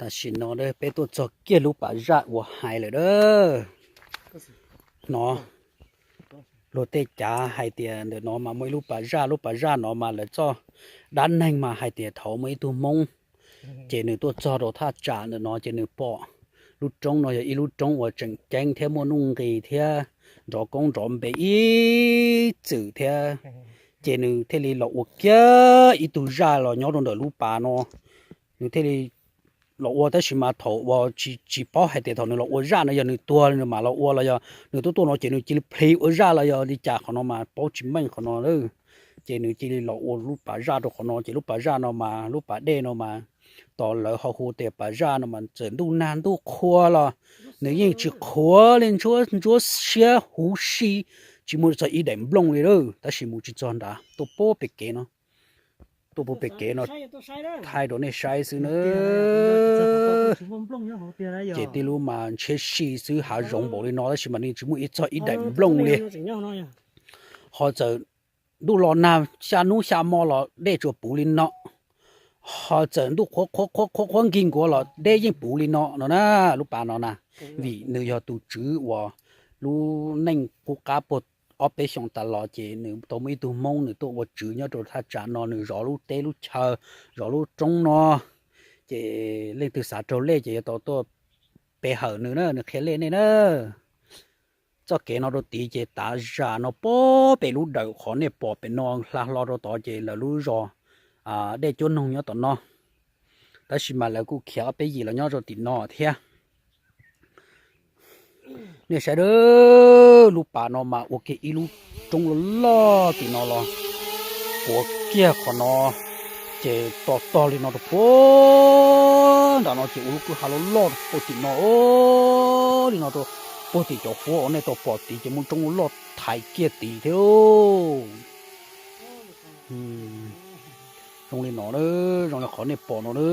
Tam sim no peb tuaj txog kiag lub pas zaj uas hais lawm a. No, luag tej cav hais tias ntawm no mas muaj ib lub pas zaj, lub pas zaj no mas lawv txoj dab neeg mas hais tias thaum muaj ib tug Hmoob ces nws tuaj txog rau thaj tsam ntawm no ces nws pom lub roob no yog ib lub roob uas tseem ceeb thiab muaj nuj nqis thiab nrov koob nrov npe ib txwm thiab. Ces nws thiaj li los ua kiag ib tug zaj los nyob rau ntawm lub pas no. Nws thiaj li los ua, tab sis mas thaum uas tsis paub hais tias thaum nws los ua zaj no yog nws tuag nws mam los ua los yog nws tuaj tuaj no ces nws cia li plhis ua zaj los yog li cas, qhov no mas paub tsis meej qhov no. Ces nws cia li los ua lub pas zaj rau qhov no, ces lub pas zaj no mas lub pas dej no mas tos lawv ho hu tias pas zaj no mas txawm ntuj nag ntuj qhua los nws yeej tsis qhuav li, ntsuab siab huv si, tsis muaj txog ib daim nplooj li lawm, tab sis mus tsis txog nrad, tuaj puag pem kev no, tuaj puag pem kev no thaij rau nej saib xwb na. Ces tib lub mas ntshiab si xwb, hav zoov npaum li no tab sis mas nws tsis muaj ib txog ib daim nplooj li. Ho txawm ntuj los nag xya hnub xya hmo los dej tsuas puv li no, ho txawm ntuj qhuav qhuav qhuav qhuav nkig nkuav los dej yeej puv li no no na, lub pas no na. Vim nws yog tus tswv uas lub neej qub qab puag ob peb xyoos tas los ces nws tau muaj ib tug Hmoob nws tuaj ua tswv nyob rau thaj tsam no, nws zov lub teb lub chaw, zov lub roob no. Ces leej twg xav raug lej ces yuav tau tuaj pe hawm nws na, nws qhia lej nej na. Txoj kev no rau tid ces tav zam no puag pem lub dawm qhov nej pom pem no hla hlo rau tod ces lawv lub zos Dej Cuab Noog nyob tom no, tab sis mas lawv kuj khiav ob peb yim los nyob rau tim no thiab. Nej saib a, lub pas no mas ua kiag ib lub roob loj loj tim no los puag kiag qhov no, ces to tog li no rau puag nram no ces ua lub kwj ha loj loj rau puag tim no li no rau puag tim cov huab uas nej tau pom tid ces muaj roob loj loj thaiv kiag tid thiab. Zoo li no, zoo li qhov nej pom no na.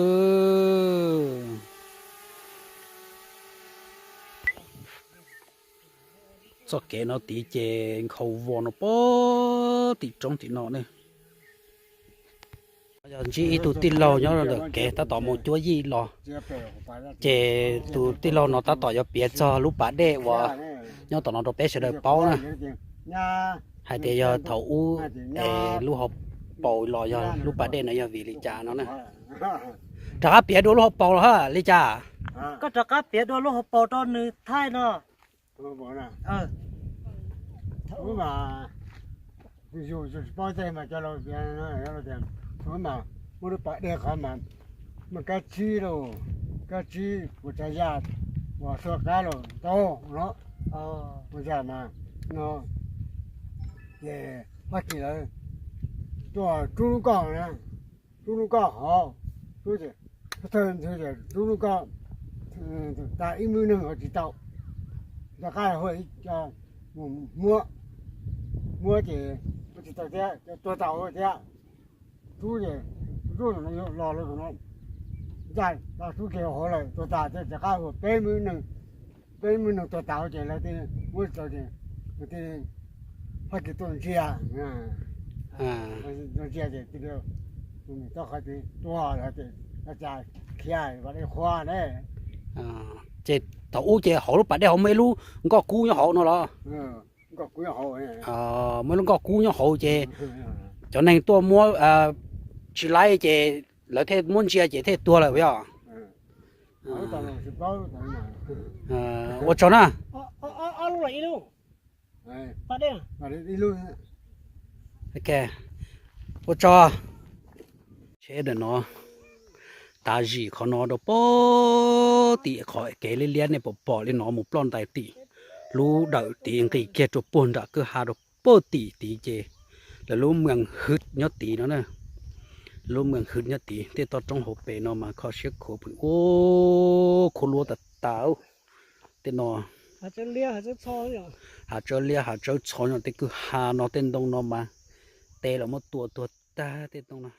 Txoj kev no tid ces nkhaus vos no puag tim roob tim no ne. Yog ntsib ib tug tij laug nyob rau ntawm kev tab tom mus cuab yij los, ces tus tij laug no tab tom yuav piav txog lub pas dej uas nyob tom no rau peb sawv daws paub na, hais tias yog thaum ub es lub hauv paus los yog lub pas dej no yog vim li cas no na. Rov qab piav dua lub hauv paus los ha li cas? Koj rov qab piav dua lub hauv paus rau nws thaij no. Ub mas, yus tsis paub tej mas cov laus tias, ub mas muaj lub pas dej qhov mas muaj kab tsib lauj, kab tsib ua tsav yaj uas xuab qab lauj ntau no, ua yaj mas no, ces Fab Kis lawv tuaj rub lub nkoj na, rub lub nkoj hauv, rub ces, thawj ntxhw ces rub lub nkoj tas ib mwb neeg ho tsis tau, rov qab hu ib co mus muab, muab ces ua tsis tau thiab, tuag tas thiab. Rub ces rub los lawm no, ncaj rub kiag hauv lawm tuag tas thiab, rov qab hu peb mwb neeg, peb mwb neeg tuag tas ces lawv thiaj muab tau ces lawv thiaj Fab Kis tuaj ntsia, tuaj ntsia ces tus niam tau qhov tias tuag lawm ces ua cas khiav vam li qhuav ne. Ces thaum ub ces hauv lub pas dej hauv muaj ib lub nkoj kub nyob hauv no los? Muaj ib lub nkoj kub nyob hauv ces cov neeg tuaj muab tsis laib ces lawv thiaj muab ntsia ces thiaj tuag lawm puas yog? Ua tsaug na. Ua tsaug. Tsheb ntawm no tav zim qhov no rau puag tim qhov kev liab liab nej pom pom li no mus ploj ntais tim lub dawm tid nqis kiag rau puag nram kwj ha rau puag tim tid ces lawv lub mwees hwm nyob tid no na. Lub mwees hwm nyob tid, tej toj roob hauv pes no mas kho siab khuav pw ua khuab luab tas tas. Tej no hav tsawb liab hav tsawb txho, yog tej kwj ha no tej ntoo no mas tes los muab tua tuag tag tej ntoo no.